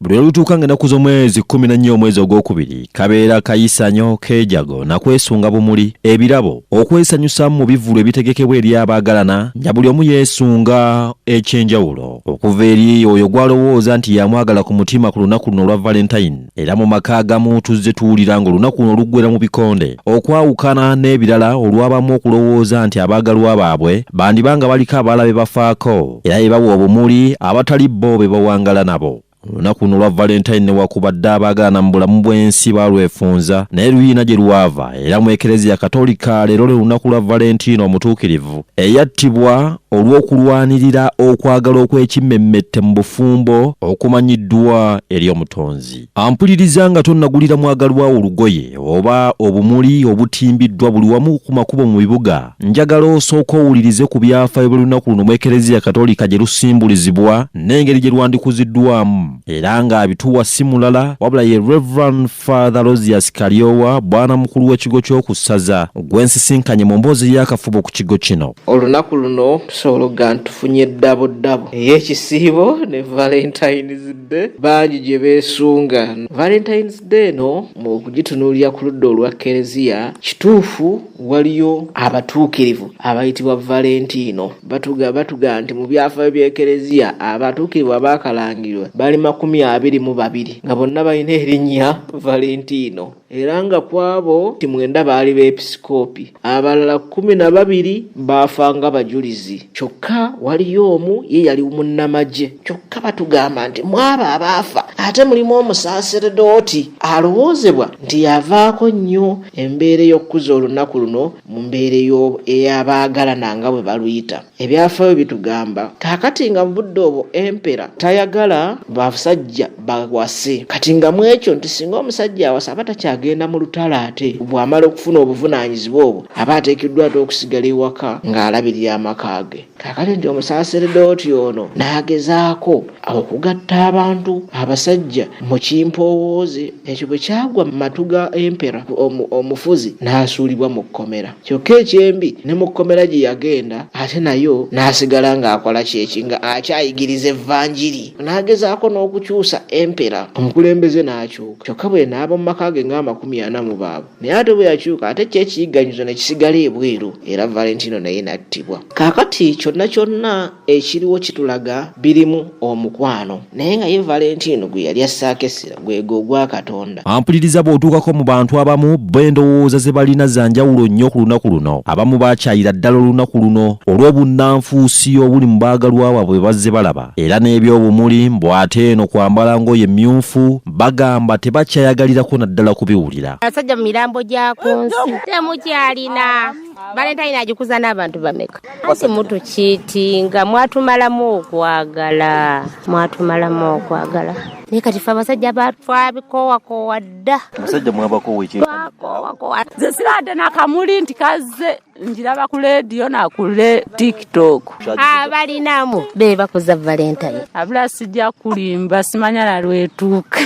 Buli lwe lutuuka ng'ennaku z'omwezi 14 omwezi ogwokubiri, kabeera kayisanyo keejago nakwesunga bumuli, ebirabo, okwesanyusaamu mu bivvulu ebitegekebwa eri abaagalana, nga buli omu yeesunga eky'enjawulo okuva eri oyo gw'alowooza nti yamwagala ku mutima ku lunaku luno olwa Valentine. Era mu maka agamu tuzze tuwulira ng'olunaku luno luggwera mu bikonde, okwawukana n'ebirala, olw'abamu okulowooza nti abaagalwa baabwe bandiba nga baliko abalala be bafaako era be bawa obumuli abatali bo be bawangala nabo. Olunaku luno olwa Valentine, newakubadde abaagalana mu bulamu bw'ensi balwefunza, naye luyina gye lwava, era mu Ekereziya Katolika leero lwe lunaku lwa Valentino omutuukirivu, eyattibwa olw'okulwanirira okwagala okw'ekimmemmette mu bufumbo okumanyiddwa eri Omutonzi. Ampuliriza, nga tonnagulira mwagalwawo olugoye oba obumuli obutimbiddwa buli wamu ku makubo mu bibuga, njagala osooka owulirize ku byafaayo by'olunaku luno mu Ekereziya Katolika gye lusimbulizibwa n'engeri gye lwandikuziddwamu. Era ng'abituwa si mulala wabula ye Reverend Father Aloysius Kalyowa, bwana mukulu w'ekigo ky'okussaza, gwensisinkanye mu mboozi y'akafubo ku kigo kino. Olunaku luno tusobola okugaa nti tufunye double double ey'ekisiibo ne Valentines Day, bangi gye beesunga. Valentines Day eno, mu kugitunuulira ku ludda olwa Kereziya, kituufu waliyo abatuukirivu abayitibwa Valentino. Batuga nti mu byafaayo by'Ekereziya abatuukirivu abaakalangirwa bali 22, nga bonna balina erinnya Valentino, era nga ku abo ti 9 baali beepisikoopi, abalala 12 baafa nga bajulizi. Kyokka waliyo omu ye yali munnamagye. Kyokka batugamba nti mu abo abaafa ate mulimu omusaaseredooti alowoozebwa nti yavaako nnyo embeera ey'okukuza olunaku luno mu mbeera ey'abaagalana nga bwe baluyita. Ebyafaayo bitugamba kaakati nga mu budde obwo emperor tayagala basajja bawase. Kati nga mu ekyo nti singa omusajja awasa aba takyagenda mu lutalo, ate bw'amala okufuna obuvunaanyizibwa obwo aba ateekeddwa ate okusigala ewaka ng'alabirira amaka ge. Kaakati nti omusaaseredooti ono n'agezaako okugatta abantu abasajja mu kimpoowooze. Ekyo bwe kyagwa mu matu ga emperor, omufuzi n'asuulibwa mu kkomera. Kyokka ekyembi, ne mu kkomera gye yagenda ate nayo n'asigala ng'akola kyeki, nga akyayigiriza evvanjiri, n'agezaako n'okukyusa emperor, omukulembeze n'akyuka. Kyokka bwe naaba mu maka ge nga 40 mu baabwe, naye ate bwe yakyuka ate kyo ekiyigganyizo ne kisigala ebweru, era Valentino naye n'attibwa. Kaakati kyonna kyonna ekiriwo kitulaga birimu omukwano, naye nga ye Valentino gwe yali assaako essira gwego ogwa Katonda. Ampuliriza, bw'otuukako mu bantu abamu, bo endowooza ze balina za njawulo nnyo ku lunaku luno. Abamu bakyayira ddala olunaku luno olw'obunnanfuusi obuli mu baagalwa baabwe bwe bazze balaba, era n'ebyobumuli mbu ate eno kwambala ngoye mmyufu, bagamba tebakyayagalirako naddala kubiwulira. Abasajja mu mirambo gya ku nsi temukyalina. Valentine agikuza n'abantu bameka? Anti mutukiitinga, mwatumalamu okwagala, mwatumalamu okwagala. Naye kati fe abasajja twabikoowakoowa dda. Omusajja mwabakoowa ekye? Twakoowakowa. Nze siraadde nakamuli nti kazze njiraba ku leediyo nakule TikTok. Abalinamu be bakuza Valentine. Abula sijja kulimba, simanya nalwetuuka,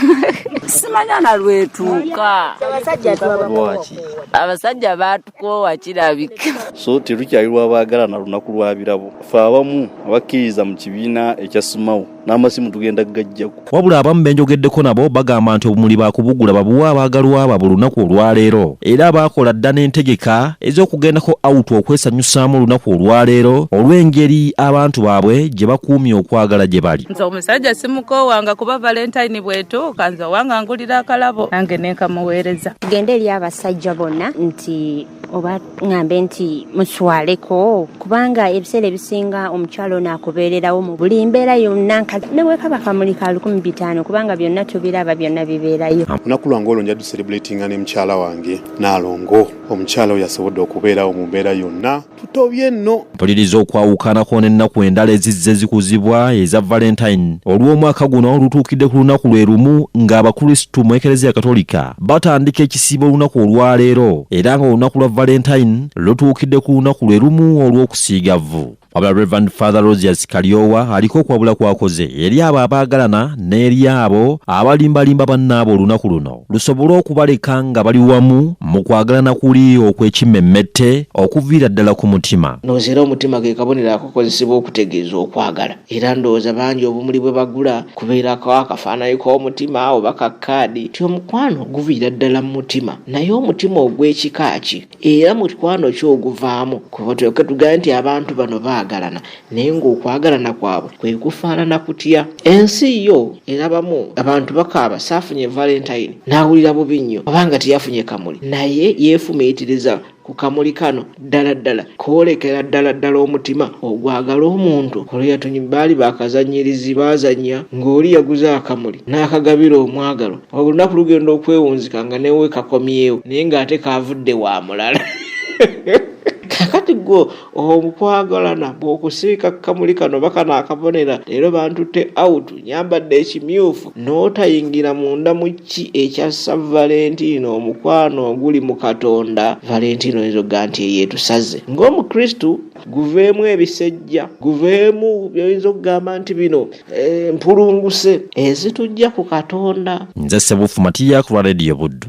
simanya nalwetuuka. Lwaki? Abasajja batukoowa kirabika. So terukyali lwabaagalana, lunaku lwa birabo. Fe abamu abakkiriza mu kibiina ekya Simawo n'amasimu tugenda gajjako. Wabula abamu benjogeddeko nabo bagamba nti obumuli baakubugula babuwe abaagalwa baabwe olunaku olwaleero, era baakola dda n'entegeka ez'okugendako out okwesanyusaamu olunaku olwaleero olw'engeri abantu baabwe gye bakuumye okwagala gye bali. Nze omusajja simukoowanga, kuba Valentine bwetuuka nze owanga ngulira akalabo nange nenkamuweereza. Tugende eri abasajja bonna nti oba ŋŋambe nti muswaleko, kubanga ebiseera ebisinga omukyalo ono akubeererawo mu buli mbeera yonna, ne bwekaba kamuli ka 1500, kubanga byonna tubiraba, byonna bibeerayo. Olunaku lwange olwo nja ducelebratinga ne mukyala wange Naalongo. Omukyala oyo asobodde okubeerawo mu mbeera yonna. Tutobye nno. Mpuliriza, okwawukanako n'ennaku endala ezizze zikuzibwa eza Valentine, olw'omwaka guno lutuukidde ku lunaku lwe lumu ng'Abakristu mu Ekereziya Katolika batandika ekisiibo olunaku olwaleero, era nga olunaku lwa Valentine lutuukidde ku lunaku lwe lumu olw'okusiiga vvu. Wabula Reverend Father Rosius Kalyowa aliko okwabula kwakoze eri abo abaagalana n'eri abo abalimbalimba bannaabwe olunaku luno lusobole okubaleka nga bali wamu mu kwagalana kuli okw'ekimmemmette okuviira ddala ku mutima. Ndowooza era omutima ke kabonero akakozesebwa okutegeeza okwagala. Era ndowooza bangi obumuli bwe bagula kubeerako akafaananyi k'omutima oba ka kkaadi nti omukwano guviira ddala mu mutima. Naye omutima ogw'ekika ki? Era mukwano ki oguvaamu? Kuba tulyoke tugambe nti abantu bano baagalana naye ng'okwagalana kwabwe kwe kufaanana kutya? Ensi yo erabamu abantu bakaaba saafunye Valentine n'awulira bubi nnyo oba nga teyafunye kamuli naye yeefumiitiriza ku kamuli kano ddala ddala koolekera ddala ddala omutima ogwagala omuntu. Olwo baali bakazannyirizi baazannya ng'oli yaguze akamuli n'akagabira omwagalwa. Olunaku lugenda okwewunzika nga newe kakomyewo naye ng'ate kaavudde wa mulala. Kakati gwo okwagalana bw'okusiika kamuli kano bakano akabonera leero bantutte out nyambadde ekimyufu n'otayingira munda mu ki ekya Sa Valentino omukwano oguli mu Katonda. Valentino oyinza okugaa nti eyo etusaze ng'Omukristu guveemu ebisejja guveemu byoyinza okugamba nti bino empulunguse ezitujja ku Katonda. Nze Ssebuufu Matiya ku lwa Leediyo Buddu.